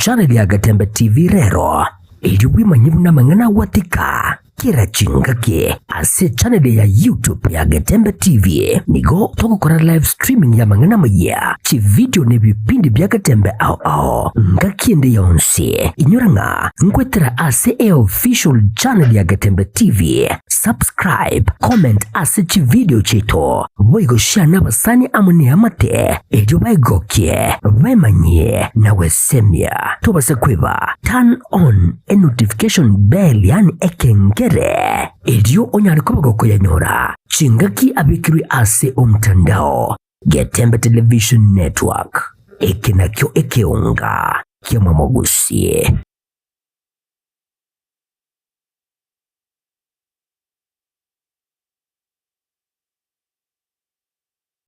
channel ya Getembe TV rero, erio bwemanye buna amang'ana agwatika kera chingaki ase echannel ya YouTube ya Getembe TV. Nigo togokora live streaming y'amang'ana amayia, chividio na ebipindi bia Getembe ao ao ngaki ende yonsi. Inyora ng'a nkwetera ase eofficial channel ya Getembe TV. Subscribe, comment ase chividio chiaito, boigo share nabasani amo neamate erio baegokie, baemanyie na gwesemia. Tobasa kweba turn on enotification bell yaani ekengere erio onyare koba gokoyanyora chingaki abekirwe ase omtandao. Getembe Television Network, eke nakio ekeonga ki'omomogusi.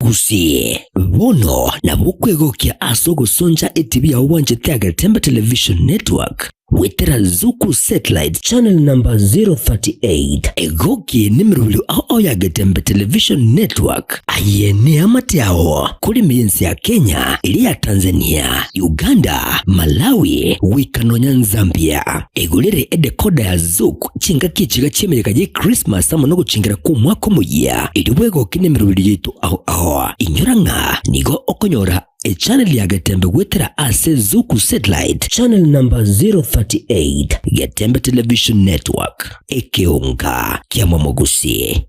Gusii, bono nabo okwegokia ase ogosoncha etibi yao bwanchete ya Getembe Television Network goetera Zuku Satellite Channel number 038. Egoki nemerobio ao ao ya Getembe Television Network. Aye neamate ao kore ime y'ense ya Kenya, eria ya Tanzania, Uganda, Malawi, goika nonya Nzambia. Egorere edekoda ya Zuku chingaki echiga chi'emeyega ye Christmas amo nogochengera kw'omwaka omoyia, erio bwegoke nemeroberi yaito ao ao. Inyora ng'a nigo okonyora echannel ya Getembe goetera ase Zuku Satellite channel number 038, Getembe Television Network, ekeonga kiamomogusi.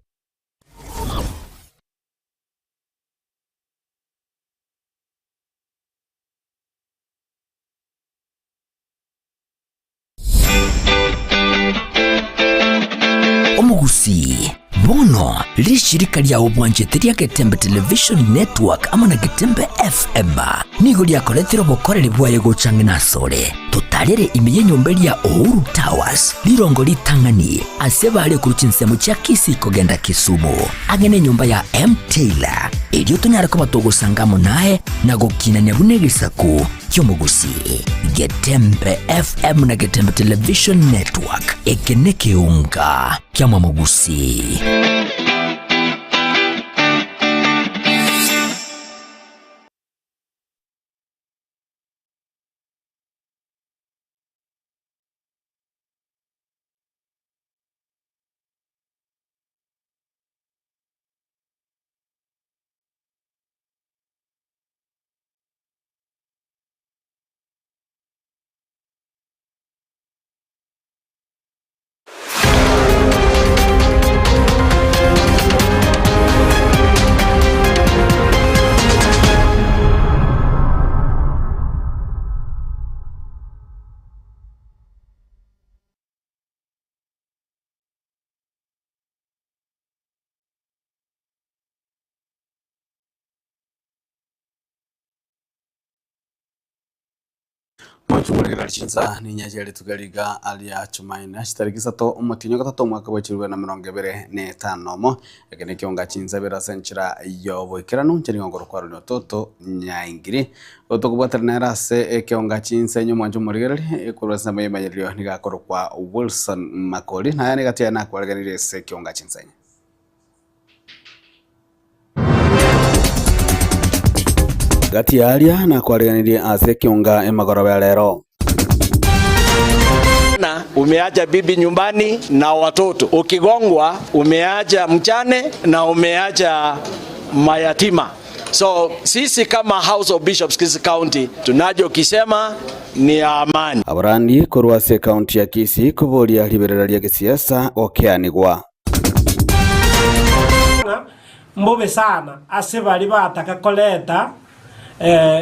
Omogusii, bono rishirika ria obwanchete ria Getembe Television Network amo na Getembe FM nigo riakoretire obokoreri bwaye gocha ang'e nasore. Totarere ime y'enyomba eria Uhuru Towers, rirongo ritang'ani ase bare korwa chinsemo chia Kisii kogenda Kisumu, ang'e nenyomba ya M Taylor, erio tonyare koba togosanga amo naye na gokinania buna egesaku ki'omogusii. Getembe FM na Getembe Television Network, eke nekeunga kiamwamogusii. Mochumorigera chinsa ninyache rituko riga ria Chumaine chitariki isato omotienyi ogatato omwaka bwa chilifu bibere na emerongo ebere na etano omo, eke nekionga chinsa ibere ase enchera y'oboikeranu inche nigo nkorokwa Aaron Ototo Nyaingiri. Gotokobwaterana nere ase ekeonga chinsa inye omwanche omorigereria ekorwa ase ensemo y'emanyererio nigo akorokwa Wilson Makori naye nigo atiga nakwareganirie ase ekeonga chinsa inye. Gati y'aria nakwareganirie ase ekeunga emagoroba ya rero. Na umeacha bibi nyumbani na watoto, ukigongwa umeacha mjane na umeacha mayatima. So sisi kama House of Bishops Kisii County tunachokisema ni amani. Abarandi korwa ase ekaunti ya Kisii koboria riberera ria gesiasa gokeanigwa. Ng'a mbobe sana ase baria bataka koreta,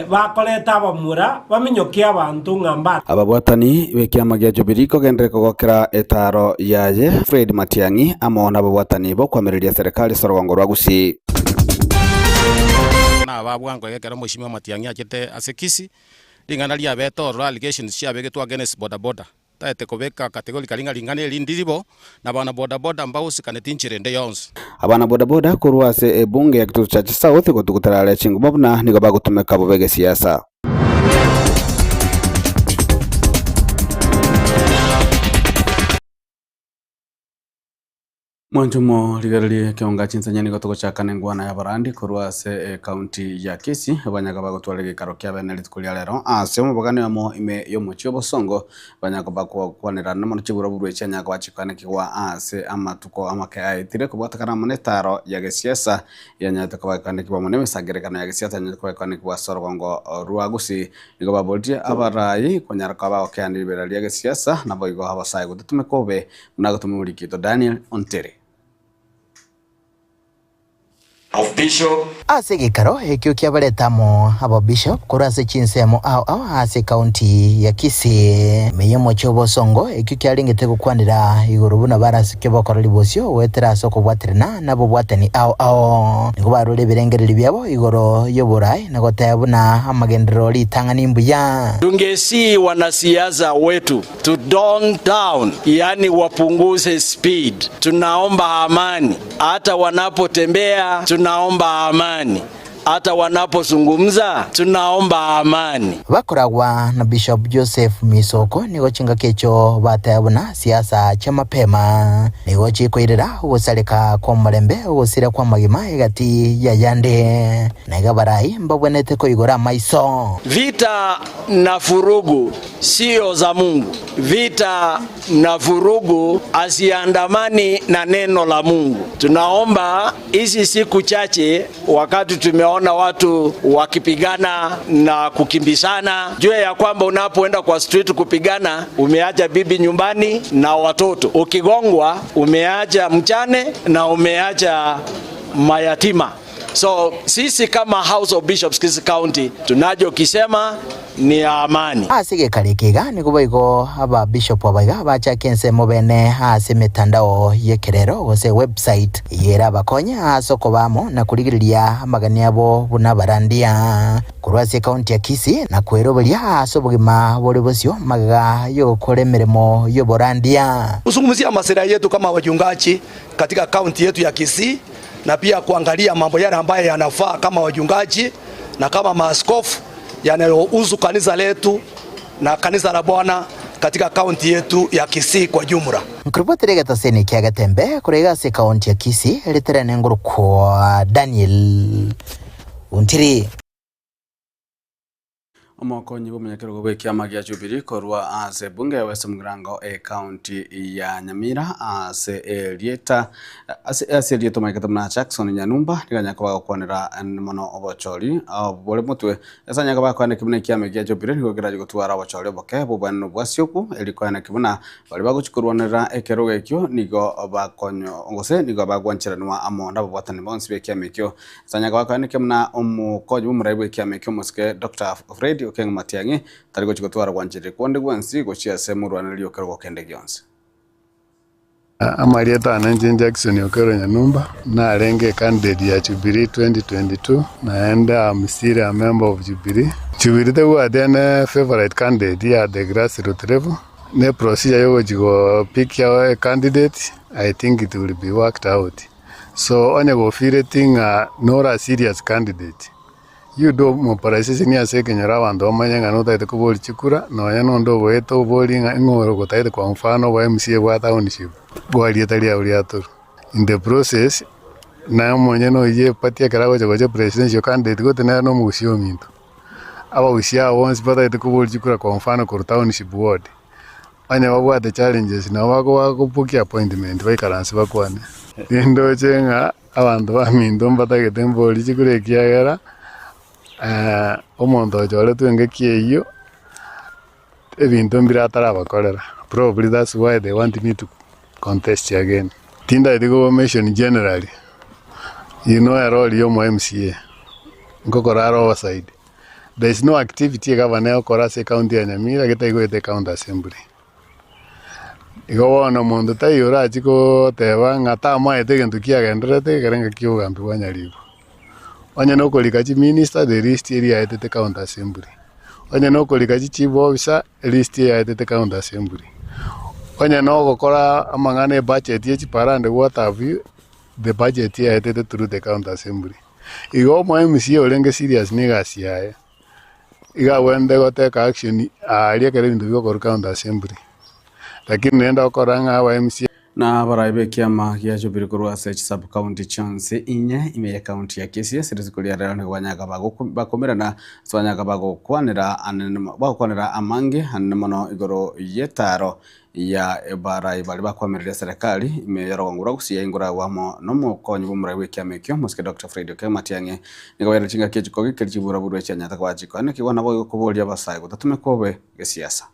bakoreta abamura baminyokie abanto ng'a mba. Ababwatani b'ekiama gia Jubilee kogenderera kogokera etaaro yaye Fred Matiang'i amo nababwatani b'okoamereria serikali ase orogongo rwa Gusii. Naba bwango iga ekero Mheshimiwa Matiang'i achete ase Kisii, ring'ana riabete ororo allegations chiabegetwe against bodaboda. Taete kobeka category karia ng'a ring'ana eri ndiribo, na abana bodaboda mbagosikane tinchera ende yonsi. Abana bodaboda korwa ase ebunge ya Kitutu Church South gotugutera are chinguma buna nigo bagotumeka bobe gesiasa. Mwanche omorigererie ekeonga chinsanya nigo togochaka nengwana y'abarandi korwa ase ecounty ya Kisii abanyaga bagotwara egeikaro kia bene rituko ria rero ase omobogani oyomo ime y'omochie obosongo abanyaga bagokwanerana mono chiburaburu echi anyaga gochikoanekigwa ase amatuko amake aetire kobwatekana amo netaro ya gesiasa yanyarete koba ekoanekigwa amo nemesangererekano ya gesiasa yanyarete koba ekoanekigwa ase orogongo rwa Gusii nigo baboririe abarai konyara koba bagokeana ribera ria gesiasa naboigo abasae gotetumeka obe Buna agotoma omoriki oito Daniel Ontere. Of Bishop. Ase egeikaro ekio kiabarete amo ababishop korwa ase chinsemo ao ao ase ekaunti ya Kisii. Ime y'omochie obosongo ekio kiarengete gokwanera igoro buna barasike bokora ribosio goetera ase okobwaterana nabobwatani ao ao. Nigo barure ebirengererio biabo igoro y'oboraai na goteba buna amagenderero ritang'ani mbuya. Tungesii wanasiasa wetu To tone down, yaani wapunguze speed. Tunaomba amani hata wanapotembea, tunaomba amani hata wanapozungumza, tunaomba amani. Bakoragwa na Bishop Joseph Misoko nigo chingaki echio bateba buna siasa chia mapema nigo chikoirera ogosareka kw'omorembe, ogosira kw'amagima egati y'ayande, na iga abarai mbabwenerete koigora amaiso. Vita na furugu Sio za Mungu. Vita na vurugu haziandamani na neno la Mungu. Tunaomba hizi siku chache, wakati tumeona watu wakipigana na kukimbizana, jua ya kwamba unapoenda kwa street kupigana, umeacha bibi nyumbani na watoto. Ukigongwa, umeacha mchane na umeacha mayatima. So sisi kama House of Bishops Kisii County tunachokisema ni amani. Ase egekari eke iga nigo boigo ababishop aba iga bachake ensemo bene ase emetandao y'ekerero gose website eyio erabakonye ase okoba amo na korigereria amagani abo buna abarandia korwa ase ekaunti ya Kisii na kweroberia ase obogima bore bosio magega y'ogokora emeremo y'oborandia. Kuzungumzia masilahi yetu kama wachungaji katika kaunti yetu ya Kisii na pia kuangalia mambo yale ambayo yanafaa kama wachungaji na kama maaskofu yanayohusu kanisa letu na kanisa la Bwana katika kaunti yetu ya Kisii kwa jumla. Nkoribotera egetaseni kia Getembe korwa iga ase ekaunti ya Kisii, ritere nengorokwa Daniel Ontiri. Omokonyi bw'omonyakerogo bw'ekiama gia Jubilee korwa ase ebunge ya West Mugirango ecounty ya Nyamira ase erieta ase ase erieta omaikete buna Jackson Nyanumba nigo anyare koba agokwanera mono obochori bore motwe ase anyare koba akoaneki buna ekiama gia Jubilee nigo kerache gotwara obochori oboke bw'obwanene obwasiokwo eri koaneki buna baria bagochia korwanerera ekerogo ekio nigo bakonyo gose nigo bagwancheranwa amo nababwatani bonsi b'ekiama ekio Ase goakanekia buna omokonyi bw'omorai bw'ekiama ekio omosike Doctor Fred Okengo Matiang'i tari gochia gotwara gwanchereria konde gwensi gochia ase morwanereria okerogo kende gionsi. Amarieta ane inche Jackson Okello Nyanumba, narenge ecandidate ya Jubilee 2022, naende am still a member of Jubilee. Jubilee tebwati ene favourite candidate at the grassroot level, ne procedure yogochia go pick a candidate, I think it will be worked out. So onye gofireti ng'a nore a serious candidate, you do mobilization ase ekenyoro abanto bamanye ng'a notagete koboria chikura, nonya nonde oboete oborie ng'a ing'o ore ogotagete kwa mfano oba MCA bwa township, bwa rieta riao riatorwa. In the process, naye omonyene oyio eparty ekero agocha gocha presidential candidate gose nere na omogusii ominto. Abagusii aba bonsi batagete koboria chikura kwa mfano korwa township ward, Onye babwate challenges nabo bakobook appointment baikaranse bakwane. Nindoche ng'a abanto baminto mbatagete mbori chikura ekiagera omonto ochoretwe engaki eyio ebinto mbire atarabakorera probably that's why they want me to contest again. Tindagete koba mention generally, you know erori ya omo MCA nkokora are overside. There is no activity egavana egokora ase ecounty ya Nyamira getaigwete ecounty assembly. Igo bono monto taiyo orachie koteba ng'a tamaete egento kiagendererete ekero engaki ya obogambi bwa Nyaribo. Onye na okorika chiminister the list eria yaetete county assembly, onye na okorika chichief officer elist eyaetete county assembly, onye na ogokora amang'ana ebudget ya chipara and what have you, the budget eyaetete through the county assembly. Igo omo MCA orenge serious na egasi yaye, iga abwenerete goteka action aaria ekero ebinto bigokorwa county assembly. Lakini rende okora ng'a aba MCA. Na abarai b'ekiama gia Jubilee korwa ase chisub-county chionsi inye ime y'ecounty ya Kisii ase rituko ria rero nigo banyaga bakomerana ase banyaga bagokwanera anene bagokwanera amange anene mono igoro y'etaro ya abarai baria bakwamereria eserekari ime y'orogongo rwa Gusii yaingora agwo amo nomokonyi bw'omorai bw'ekiama ekio Mosike Doctor Fred Okengo Matiang'i nigo bairire chingaki echikogi keria chiburaburu echianyete koba chikoenekigwa naboigo koboria abasae gotatumekwa obe gesiasa.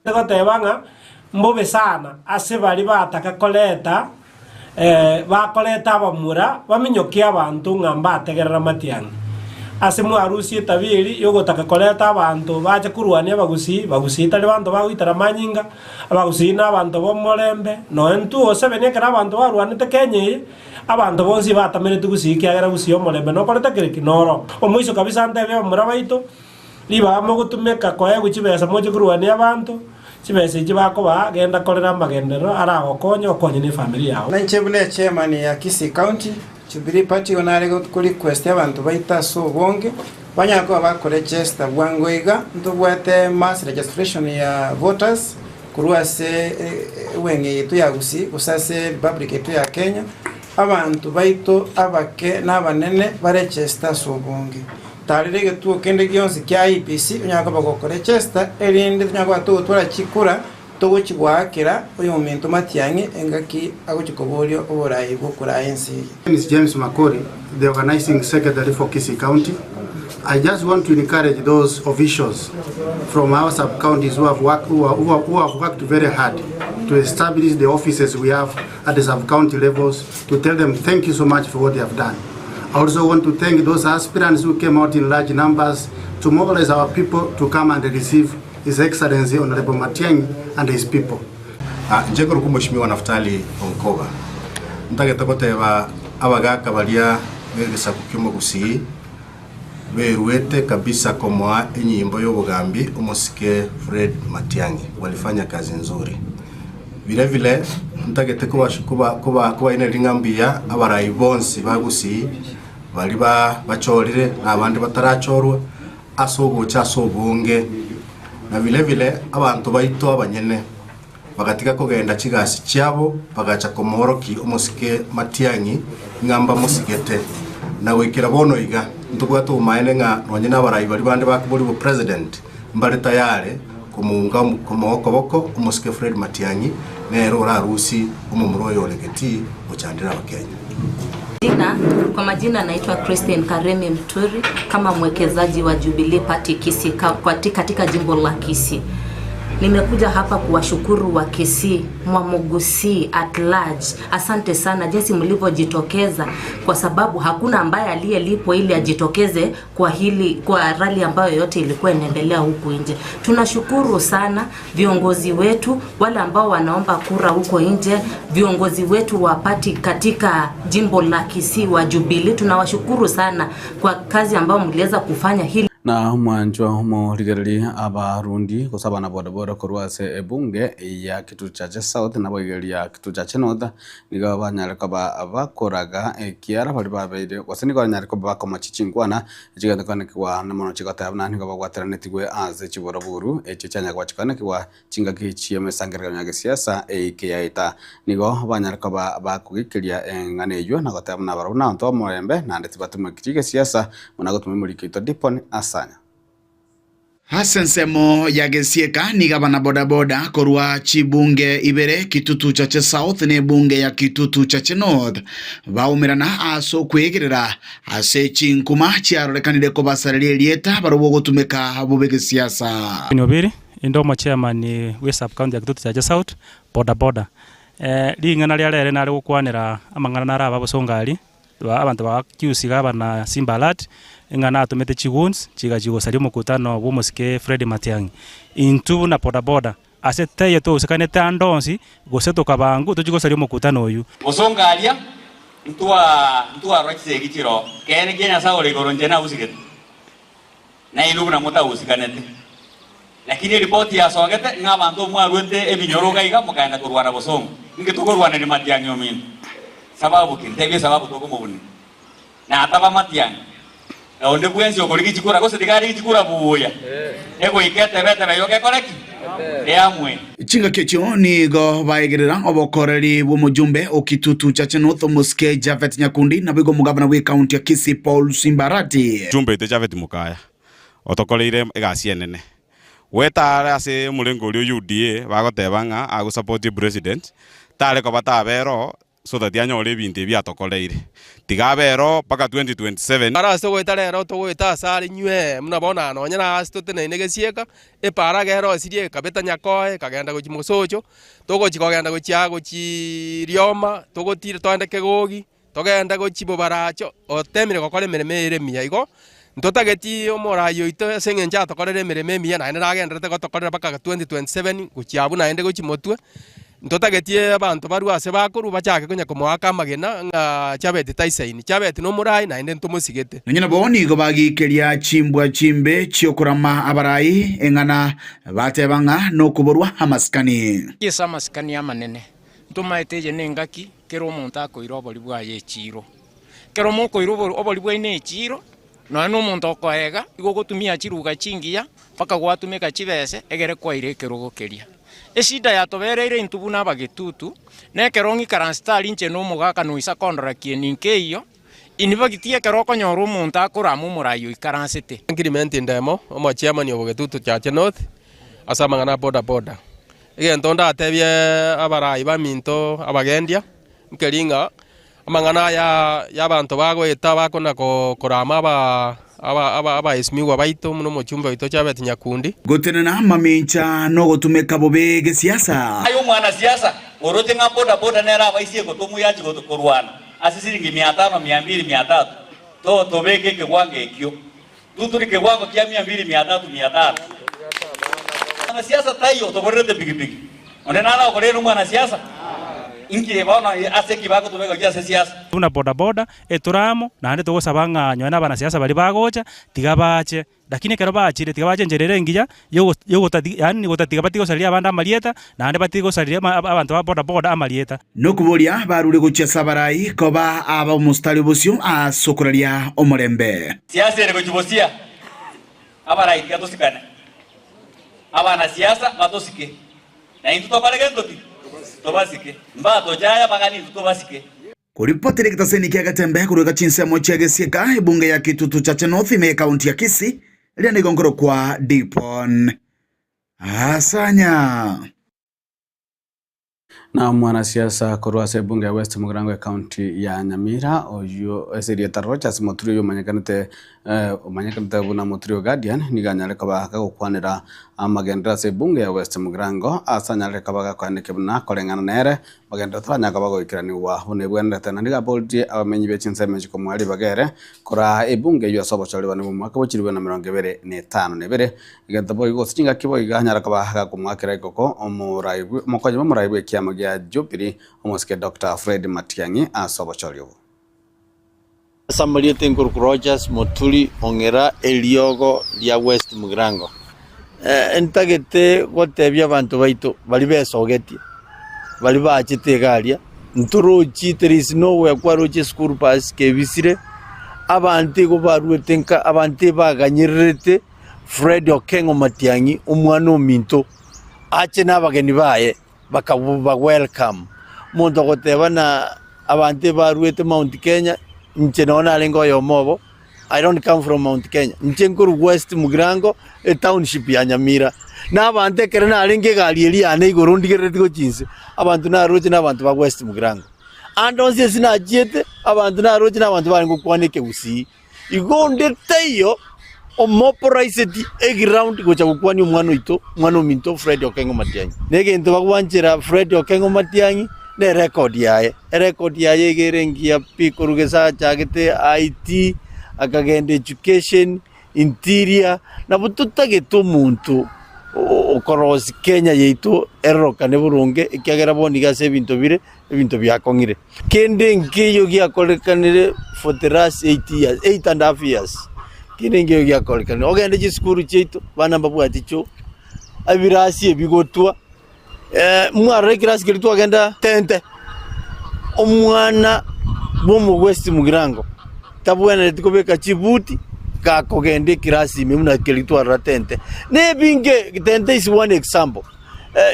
Goteba ng'a mbobe sana ase baria bataka koreta bakoreta abamura baminyokie abanto ng'a mbategerera matiang'i. Ase mwarusie etabia eria yogotaka koreta abanto bache korwania abagusii, bagusii tari banto bagoitera amanyinga, abagusii nabanto b'omorembe, nonya intwe osebeni ekero abanto barwanete Kenya eye, abanto bonsi batamereti gusii ekiagera gusii omorembe nokorete kere ki? Noro. Omoiso kabisa ntebie abamura baito, Ribaga mogotumeka koegwa chibesa moche korwania abanto, chibesa echi bakobaa, genda korera amagenderero aragokonye okonye nefamiri yao. Na inche buna echairman ya Kisii County Jubilee Party igo nare go request abanto baito ase obonge banyare koba bakoregister bwango iga ntobwate mass registration ya voters korwa ase ewing yaito ya Gusii gose ase republic yaito ya Kenya abanto baito abake na abanene baregister ase obonge. Tarera egetuo kende gionsi kia IEBC onyare koba gokorechesta, erinde tonyare koba togotwara chikura togochia goakera oyominto matiang'i engaki agochia koboria oborai bw'okoraa ense eye. My name is James Makori, the organizing secretary for Kisii County. I just want to encourage those officials from our sub-counties who have worked, who, are, who, have, who have worked very hard to establish the offices we have at the sub-county levels to tell them thank you so much for what they have done. I also want to thank those aspirants who came out in large numbers to mobilize our people to come and receive His Excellency Honorable Matiang'i and his people. Inche nkorokwa Mweshimiwa Naftali Onkoba. Ntagete goteba abagaka baria b'egesaku ki'omogusii beruete kabisa komoa enyimbo y'obogambi omosike Fred Matiang'i walifanya kazi nzuri. Vile vile ntagete kobairaneria ng'a mbuya abarai bonsi ba Gusii baria bachorire na abande batarachorwa ase ogocha ase obonge, na vile vile abanto baito abanyene bagatiga kogenda chigasi chiabo bagacha komoorokia omosike Matiang'i ng'a mbamosigete. Na goikera bono iga ntobwate obomaene ng'a nonye nabarai baria bande bakoborigwa president mbare tayare Komounga komoa okoboko omosike Fred Matiang'i nere orarusie omomura oyo ore getii gochandera Abakenya. Jina, kwa majina naitwa Christine Karemi Mturi kama mwekezaji wa Jubilee Party Kisii katika jimbo la Kisii. Nimekuja hapa kuwashukuru wa Kisii, Mwamugusii at large. Asante sana jinsi mlivyojitokeza kwa sababu hakuna ambaye aliyelipwa ili ajitokeze kwa hili kwa rali ambayo yote ilikuwa inaendelea huku nje. Tunashukuru sana viongozi wetu wale ambao wanaomba kura huko nje, viongozi wetu wa party katika jimbo la Kisii wa Jubilee, tunawashukuru sana kwa kazi ambayo mliweza kufanya hili Na omwanchwa omorigereria Abarundi gose abana bodaboda korwa ase ebunge ya Kitutu Chache South naboigereria Kitutu Chache North Nigo banyare koba bakoraga ekiara baria babeire, gose nigo banyare koba bakomochia chinkwana chigento koanekigwa na mono chigoteba buna nigo babwateranetigwe ase chiburaburu echio chianyare koba chikoanekigwa chingaki chi'emesangererekano ya gesiasa eike yaeta. Nigo banyare koba bakogikeria eng'ana eyio na goteba buna barabwo nabanto b'omorembe naende tibatumekiri gesiasa buna gotuma emoriko oito Dipon Asanya. Ase ensemo ya gesieka nigo abanabodaboda korwa chibunge ibere Kitutu Chache South na ebunge ya Kitutu Chache North baumerana ase okwegerera ase chinkuma chiarorekanire kobasareria erieta barobwo ogotumeka bobe gesiasa. Obiri, inde omochairman bwe sub county ya Kitutu Chache South boda boda. Ring'ana ria rere nare gokwanera amang'ana nare aba bosongo aria. Abanto ba Kiusi gabana Simba Alert, ng'a natomete chiguns chigachia gosaria omokutano bw'omosike Fred Matiang'i. Intwe buna bodaboda, ase taiyo twausekanete ande onsi, gose tokabangwa tochie gosaria omokutano oyio. Bosongo aria ntwa ntwarora chisegi chiroo, keene kia Nyasae ore igoro inche nagusigete, na inwe buna motagusikanete. Lakini eripoti yasogete ng'a abanto mwaruete ebinyoro iga iga mokaenda korwana bosongo. Inki tokorwaneria Matiang'i ominto? Sababu ki? Ntebie esababu tokomobunia. Nataba Matiang'i, na onde bwensi okorigia chikura gose tiga arigie chikura buya, egoika etebe etebe yoka ekore ki? Eamue. Chingaki echio nigo baegerera obokoreri bw'omojumbe o Kitutu Chache North Omosike Japhet Nyakundi naboigo omogavana bw'ecounty ya Kisii Paul Simba Arati. Omojumbe oito Japhet Mukaya otokoreire egasi enene. Goeta are ase omorengo oria o UDA bagoteba ng'a agosupport president, tare koba tabera oo so that anyore ebinto ebi atokoreire. Tiga abe ero mpaka 2027. Aro ase togoeta rero togoeta ase are inywee buna bono aa nonye na ase toteneine gesieka, epaara iga erosirie ekabeta nyakoe ekagenda gochia mosocho, togochia kogenda gochia aa gochiiii rioma, togotira togende kegogi, togende gochia bobaracho, otemire gokora emeremo ere emiya. Igo, ntotageti omorai oito ase eng'encho atokorere emeremo emiya naende nagenderete gotokorera mpaka 2027 gochia abwo naende gochia motwe. Ntotageti abanto barue ase bakorwa bachake konya komoaka amagena ng'a Chabeti taisaini. Chabeti nomorai naende ntomosigete. Nonya nabo nigo bagiikeria chimbwa chimbe chi'okorama abarai eng'ana, bateba ng'a nokoborwa amasikani. Ase amasikani amanene, ntomaete eye nengaki kera omonto akoira obori bwaye echiiro. Ekero mokoira obori bwaino echiiro, Nonya nomonto okoega, igo ogotumia chiruga chingiya, mpaka gwatumeka chibese, egere kwaira ekerogo keria. Eshida yatobereire intwe buna abagetutu, nekero ng'ikaransete aria inche na omogaka noisa kondora kieni nkeiyo, inibagiti ekero okonyora omonto akorama omorai oikaransete. Clement Ndemo, omochairman o Bogetutu Chache North, ase amang'ana a boda boda. Egento ndatebie abarai baminto abagendia, nkeri ng'a Amang'ana aya y'abanto bagoeta bakona korama abaesimigwa baito buna omochumbe oito Jabeti Nyakundi. Gotenena mamincha nogotumeka bobe gesiasa. Aye omwanasiasa, oroche ng'a boda boda nere abaisia egotomwa yachi korwana ase siringi mia tano, mia mbiri, mia tatu, to tobeke ekegwango ekio. Tuturi kegwango kia mia mbiri, mia tatu, mia tano. Mwanasiasa taiyo otoborerete pikipiki. Onde nare okorera omwanasiasa? Inki bono ase ki bagotobeka gochia ase siasa? Buna boda boda, etore amo, naende togosaba ng'a nonye na abanasiasa baria bagocha, tiga bache, lakini ekero bachire tiga bache enchera ere engiya, yogo yogotati yaani gotatiga batige gosareria abande amarieta, naende batige gosareria ama abanto ba boda boda amarieta. Nokoboria barure gochia ase abarai koba ab'omositari obosio ase okoraria omorembe. Siasa ere gochia bosia, abarai tiga tosikane, abanasiasa batosike, na intwe tokore gento ki? Tobasike. Mbatochaya bagani intwe tobasike. Koripotera egetaseni kia Getembe korweka chinsemo chia Gesieka, ebunge ya Kitutu Chache North ime y'ekaunti ya Kisii, eria nigo nkorokwa Dipon Asanya. Na omwanasiasa korwa ase ebunge ya West Mugirango ecounty ya Nyamira oyio ase erieta Rodgers Moturi oyio omanyekanete omanyekanete buna Moturi o Guardian nigo anyare koba gagokwanera amagenderero ase ebunge ya West Mugirango ase anyarire koba gakoenekia buna koreng'ana nere magenderero taranyare koba goikeranigwa buna ebwenerete na nigo aboririe abamenyi be chinsemo echi komoa ribaga ere koraa ebunge eyio ase obochori bwane bw'omwaka bwa chilifu na emerongo ebere na etano na ebere. Egento boigo gose chingaki boigo anyare koba gakomoakera ekoko omorai bwe omokonyi bw'omorai bw'ekiama gia Jubilee omosike Doctor Fred Matiang'i ase obochori obo. Ase amarieta enkoruku Rogers Moturi Ong'era eriogo ria West Mugirango. Ntagete gotebia abanto baito baria besogetie, baria bachete iga aria, ntorochi there is nowhere kwaroche eschool bus kebisire, abanto igo baruete nka abanto ebaganyererete Fred Okengo Matiang'i omwana ominto ache na abageni baye bakaba welcome. Omonto ogoteba na abanto ebaruete Mount Kenya, inche nonye narenge oyomo obo, I don't come from Mount Kenya, inche nkorwa West Mugirango etownship ya Nyamira. Na abanto ekero narenge egari eria yane igoro ndigerereti gochia inse, abanto naroche na abanto ba West Mugirango. Ande onsi ase nachiete, abanto naroche na abanto barenge gokwana ekegusii. Igo onde taiyo omoporaiseti eground gocha gokwania omwana oito, omwana ominto Fred Okengo Matiang'i. Na egento bagwanchera Fred Okengo Matiang'i ne erecord yaye. Erecord yaye iga ere engiya pi korwa gese achagete IT, akagenda education, interior, nabo totagete omonto okorosia Kenya yaito erorokane boronge ekiagera bono iga ase ebinto bire. ebinto biakong'ire. Kende nkeiyo giakorekanire for the last 8 years, 8 and half years, kende nkeiyo giakorekanire. Ogende chisukuru chiaito, abana mbabwati choo, ebirasi ebigotwa, mwarora ekirasi keria twagenda tente, omwana bwa omowest mugirango tabwenereti kobeka chibuti gakogenda ekirasi ime buna keria twarora tente. Na ebinge, tente is one example.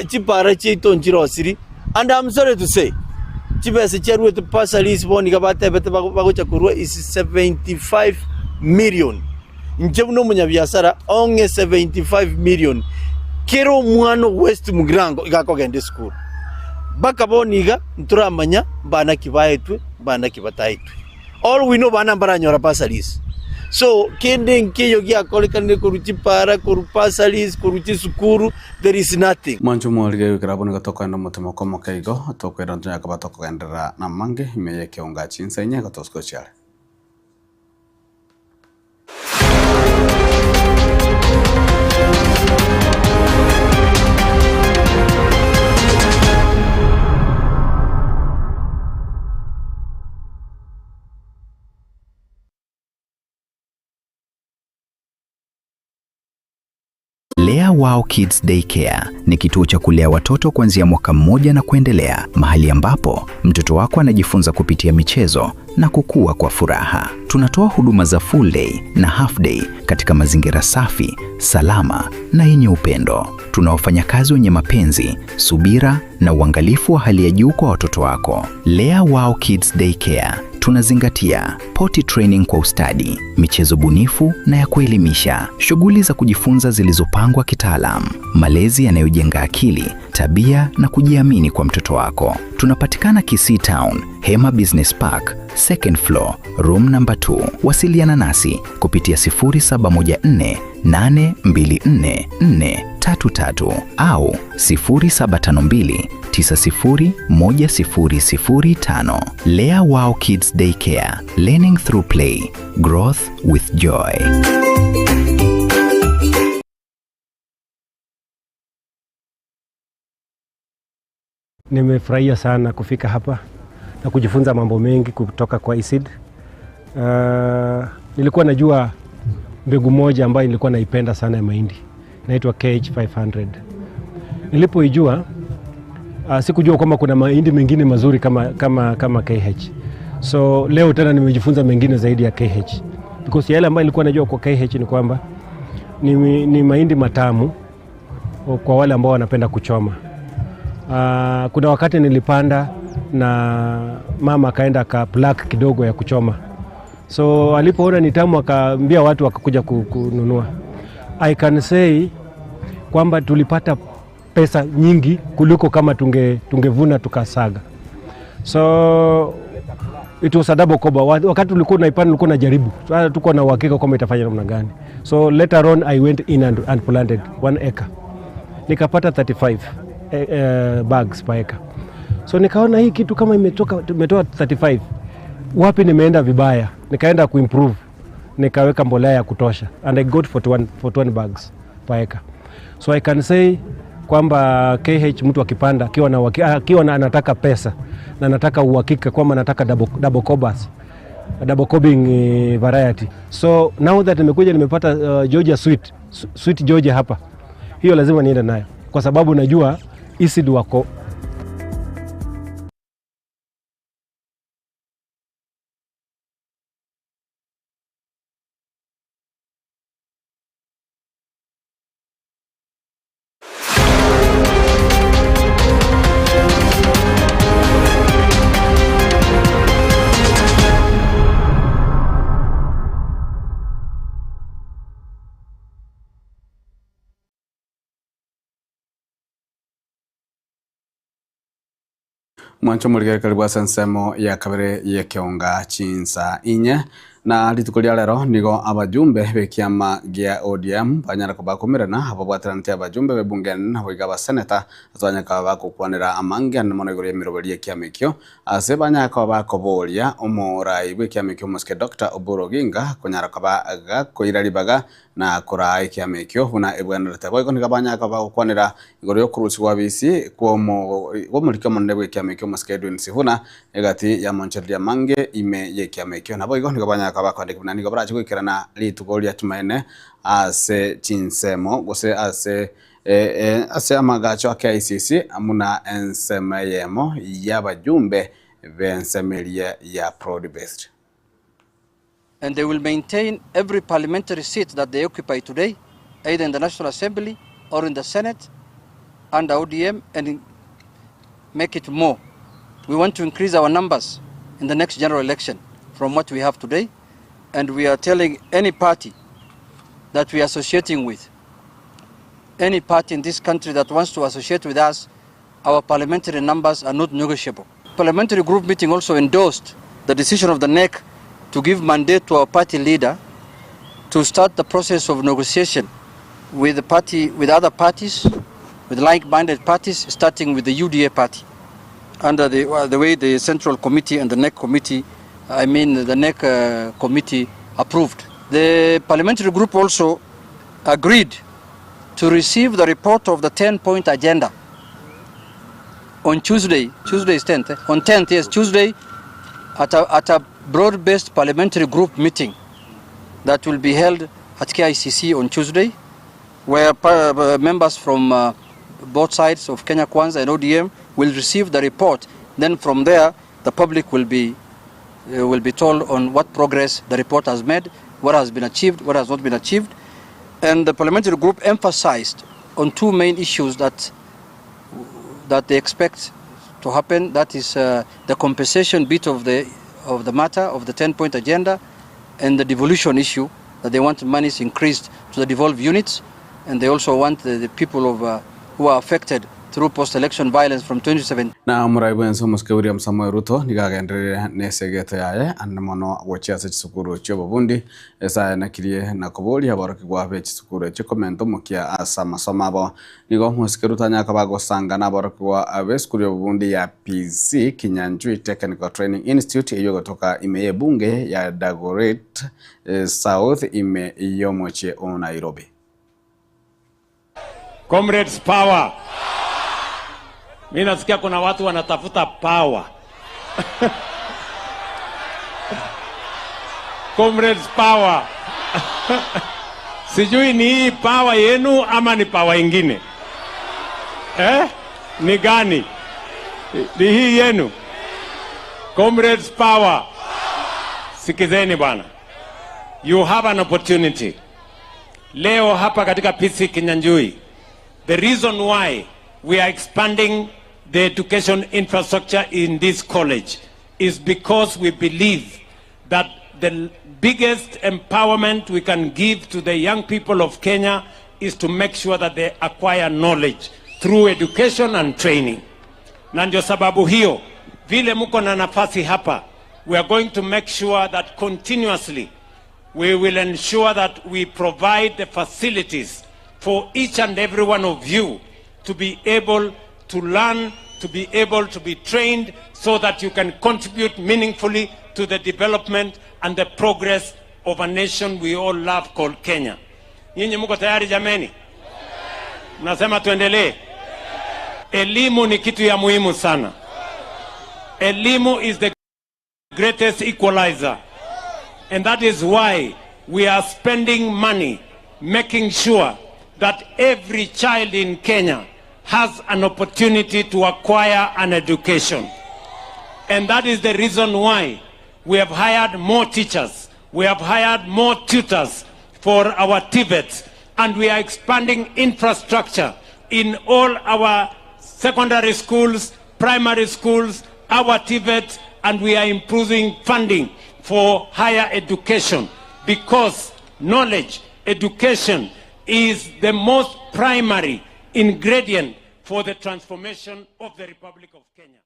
Chipara chiaito nchirosiri, and I'm sorry to say, chibesa chiaruete bursaries bono iga batebete bagocha korua is 75 million. Inche buna omonyabiasara ong'e 75 million kera omwana o West Mugirango iga akogenda esukuru. Mpaka bono iga ntoramanya mbana ki baetwe mbana ki bataetwe. All we know bana mbaranyora bursaries. So kende nkeiyo giakorekanire korwa chipara, korwa bursaries, korwa chisukuru, there is nothing. Mwanche omorige goikera abwo nigo tokoenda omotemo okomoka igo, tokoirana tonyare koba tokogenderera namange ime y'ekeonga chinsa inye gotosika ochiare. Lea Wow Kids Daycare ni kituo cha kulea watoto kuanzia mwaka mmoja na kuendelea, mahali ambapo mtoto wako anajifunza kupitia michezo na kukua kwa furaha. Tunatoa huduma za full day na half day katika mazingira safi, salama na yenye upendo. Tuna wafanyakazi wenye mapenzi, subira na uangalifu wa hali ya juu kwa watoto wako. Lea Wow Kids Daycare tunazingatia potty training kwa ustadi, michezo bunifu na ya kuelimisha, shughuli za kujifunza zilizopangwa kitaalam, malezi yanayojenga akili, tabia na kujiamini kwa mtoto wako. Tunapatikana Kisii Town, Hema Business Park, second floor, room number 2. Wasiliana nasi kupitia 0714 824 433 au 0752 901005. Lea Wow Kids Daycare, learning through play, growth with joy. Nimefurahia sana kufika hapa na kujifunza mambo mengi kutoka kwa ICID. Nilikuwa najua mbegu moja ambayo nilikuwa naipenda sana ya mahindi inaitwa KH500. Nilipoijua sikujua kwamba kuna mahindi mengine mazuri kama, kama, kama KH. So leo tena nimejifunza mengine zaidi ya KH because yale ambayo nilikuwa najua kwa KH ni kwamba ni, ni mahindi matamu kwa wale ambao wanapenda kuchoma. Kuna wakati nilipanda na mama akaenda aka pluck kidogo ya kuchoma, so alipoona ni tamu akaambia watu wakakuja kununua. I can say kwamba tulipata pesa nyingi kuliko kama tunge, tungevuna tukasaga. So it was a double koba. Wakati ulikuwa unaipanda ulikuwa unajaribu, sasa tuko na uhakika kwamba itafanya namna gani. So later on I went in and planted 1 acre nikapata 35 bags per acre. So nikaona hii kitu kama imetoka imetoa 35, wapi nimeenda vibaya? Nikaenda kuimprove, nikaweka mbolea ya kutosha and I got 41, 41 bags per acre. So I can say kwamba KH mtu akipanda akiwa na akiwa na anataka pesa na anataka uhakika kwamba anataka double, double cobas double cobbing variety. So now that nimekuja nimepata Georgia Sweet, Sweet Georgia hapa, hiyo lazima niende nayo kwa sababu najua ICID wako. Mwancho morigere karibu ase ensemo ya kabere y'ekeonga chinsa inye na rituko ria rero nigo abajumbe b'ekiama gia ODM banyara kobakumirana ababwateranete abajumbe b'ebunge nabo iga abaseneta ase banyara bagokwanera amange ane mono igoro y'emiroberi y'ekiama ekio ase banyara koba bakoboria omorai bw'ekiama ekio omosike Dr. Oburu Oginga konyara koba gakoira ribaga na koraa ekiama ekio buna ebwenerete boigo nigo banyara koba bagokwanera igoro y'okorusigwa bisi kw'omoriki omonene bw'ekiama ekio omosike Edwin Sifuna egati ya monchereria mange ime y'ekiama ekio nabo igo nigo banyara koba bakwandika buna nigo barachi goikerana rituko ria Jumanne ase chinsemo gose ase ase amagacho a KICC amuna ensemo eyemo y'abajumbe b'ensemo eria ya broad based. And they will maintain every parliamentary seat that they occupy today, either in the National Assembly or in the Senate, under ODM and make it more. We want to increase our numbers in the next general election from what we have today. And we are telling any party that we are associating with, any party in this country that wants to associate with us, our parliamentary numbers are not negotiable. Parliamentary group meeting also endorsed the decision of the NEC to give mandate to our party leader to start the process of negotiation with the party, with other parties, with like-minded parties, starting with the UDA party, under the, uh, the way the Central Committee and the NEC committee, I mean the NEC uh, committee approved. The parliamentary group also agreed to receive the report of the 10-point agenda on Tuesday, Tuesday is 10th, eh? on 10th, yes, Tuesday, at a, at a broad-based parliamentary group meeting that will be held at KICC on Tuesday, where uh, members from uh, both sides of Kenya Kwanza and ODM will receive the report. Then from there, the public will be, uh, will be told on what progress the report has made, what has been achieved, what has not been achieved. And the parliamentary group emphasized on two main issues that, that they expect to happen. That is uh, the compensation bit of the, of the matter, of the 10-point agenda, and the devolution issue, that they want monies increased to the devolved units, and they also want the, the people of, uh, who are affected through post-election violence from 2017 Na omorai bwensi omosike William Samoei Ruto nigo agenderire nesegeto yaye ande mono gochia ase chisukuru chi'obobundi ase aenekirie na koboria aborokigwa be chisukuru echio komenta omokia ase amasomo abo. Nigo omosike Ruto anyare koba agosanga naborokigwa b'esukuru y'obobundi ya PC Kinyanjui Technical Training Institute eyio egotoka ime y'ebunge ya Dagoret South ime y'omochie o Nairobi. Comrades power. Mi nasikia kuna watu wanatafuta power. Comrades power. Sijui ni hii power yenu ama ni power ingine eh? Ni gani? Ni hii yenu? Comrades power. Sikizeni bwana, you have an opportunity leo hapa katika PC Kinyanjui. The reason why we are expanding the education infrastructure in this college is because we believe that the biggest empowerment we can give to the young people of Kenya is to make sure that they acquire knowledge through education and training. Na ndio sababu hiyo vile mko na nafasi hapa, we are going to make sure that continuously we will ensure that we provide the facilities for each and every one of you to be able to learn, to be able to be trained so that you can contribute meaningfully to the development and the progress of a nation we all love called Kenya. Nyinyi mko tayari jameni? Mnasema tuendelee? Elimu ni kitu ya muhimu sana. Elimu is the greatest equalizer. And that is why we are spending money making sure that every child in Kenya has an opportunity to acquire an education. And that is the reason why we have hired more teachers, we have hired more tutors for our TVETs, and we are expanding infrastructure in all our secondary schools, primary schools, our TVETs, and we are improving funding for higher education because knowledge, education is the most primary ingredient for the transformation of the Republic of Kenya.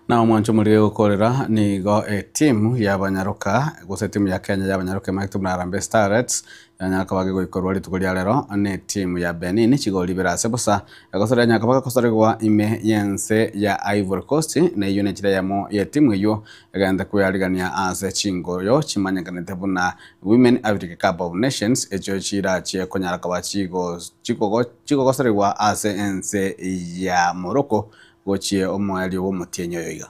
Na omwancho omorire gokorera nigo etimu y'abanyaroka gose etimu ya Kenya y'abanyaroka emaete buna Harambee Starlets yanyara koba gegoikorwa rituko ria rero na etimu ya Benin chigori ibere ase bosa egosore yanyara koba gegosorigwa ime y'ense ya Ivory Coast na eyio nenchera eyemo y'etimu eyio egente kweyarigania ase chingoyo chimanyekanete buna Women Africa Cup of Nations echio chirachie konyara koba chigo chigogo chigogosorigwa ase ense ya Morocco gochie omoerio bw'omotienyi oyo iga.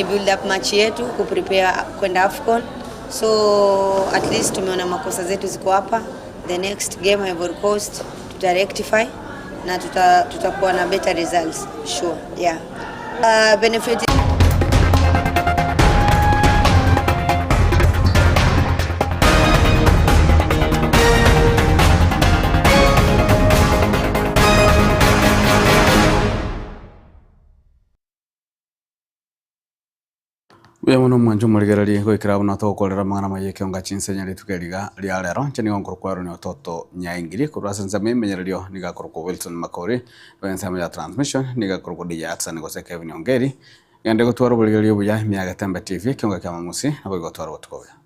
Ni build up match yetu ku prepare kwenda AFCON. So at least tumeona makosa zetu ziko hapa. The next game Ivory Coast tuta rectify na tuta tutakuwa na better results sure. Yeah. Benefit Mbuya mono omwancho omorigereria goikera buna togokorera amang'ana amaya ekeonga chinsenya rituko eriga ria rero. Inche nigo nkorokwa Aaron Ototo Nyaingiri korwa ase ensemo ya emenyererio nigo akorokwa Wilson Makori, korwa ensemo ya transmission nigo akorokwa DJ Atsan gose Kevin Ongeri. Gende gotwara oborigereria obuya ime ya Getembe TV ekeonga kia Mamusi nabo igotwara obotuko obuya.